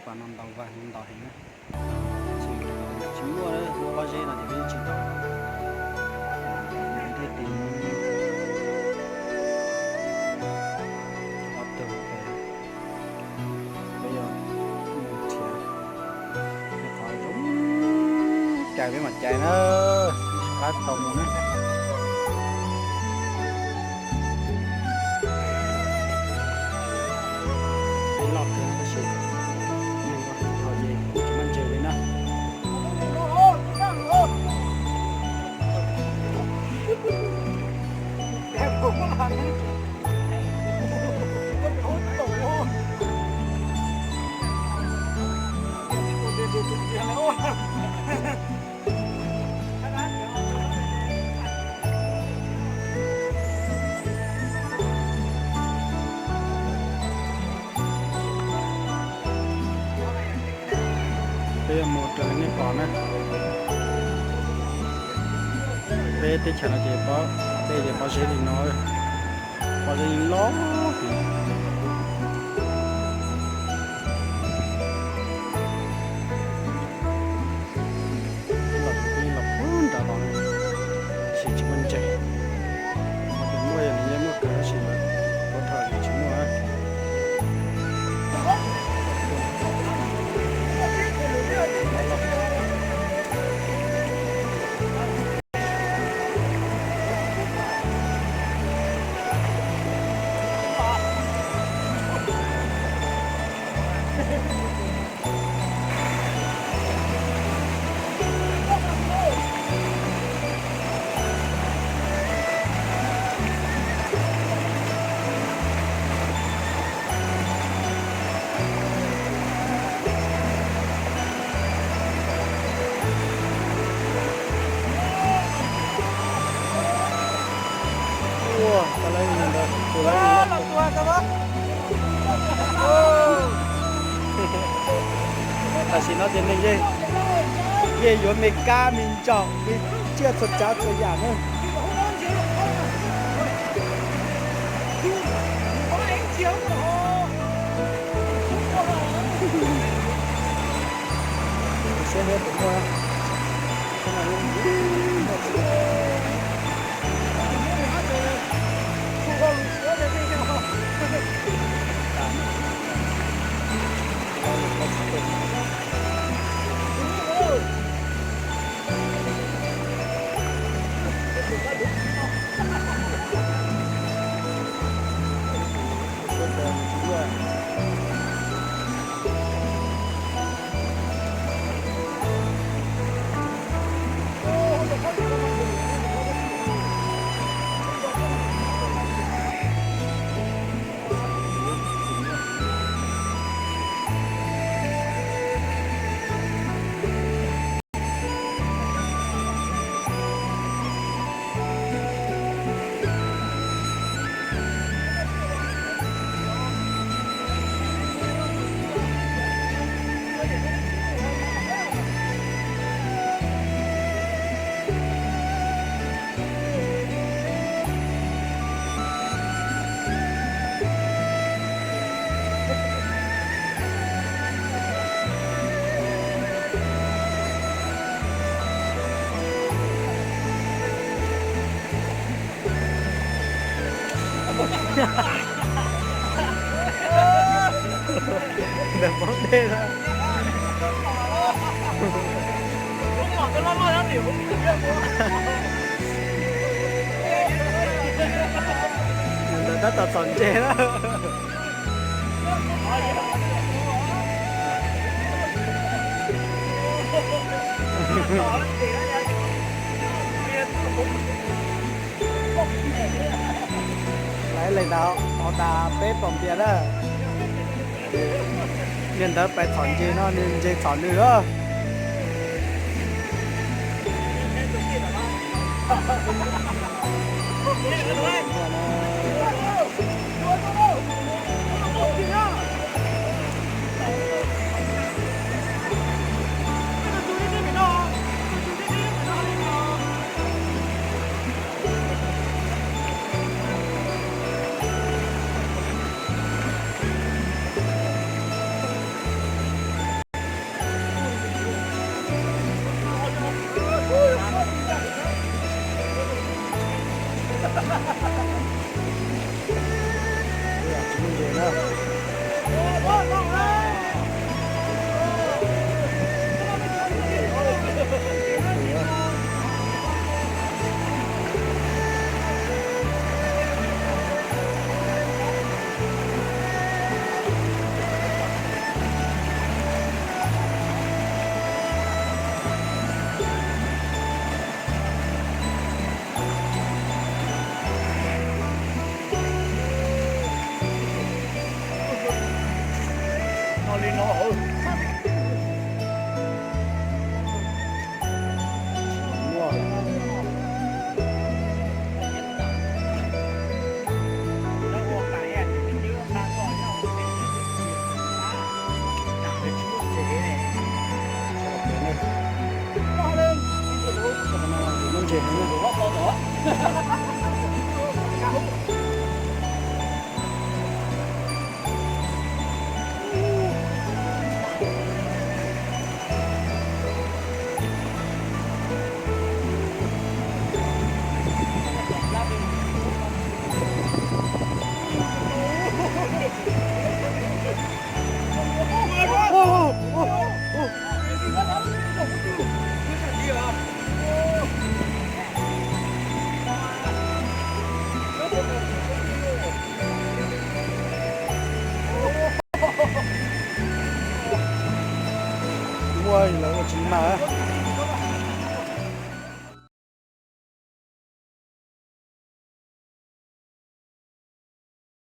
Pas no ntaus vag no ntaus heev na. Tsis muaj ua pob zeb no ces peb tsis ntaus. Tej tim ob tug peb yuav mus nrhiav qhov zoo cais peb mam cais na. Sab qab tau mus na. Peb loj kawg tab sis mus thaum ces tsis muaj ntses li na. Peb yuav mus raws li nej pom na. Peb teb chaws no ces pob, peb ces pob zeb li no, pob zeb loj heev. Los, los puag nram los, tab sis tsis muaj ntses. Tus muaj yog nws yeej muaj kawg tab sis puag thaum tsis muaj. Ua, tau lawv ntawd tus lawv los tua tau. Tam sim no ces nws yeej, yeej yuav me kab me ntsaum me tsiaj txhua tsav txhua yam na. Seb thiab puas muaj. Ntawm poob dej na. Ntawd tab tom txom ntses na. Lawv lees ntawd hauv tas peb pom npias na. Niag ntawd pais txhom ntses no nws ntses txhom nws lawm. Tsis muaj ntses na. Muaj lawv ua tsis mag.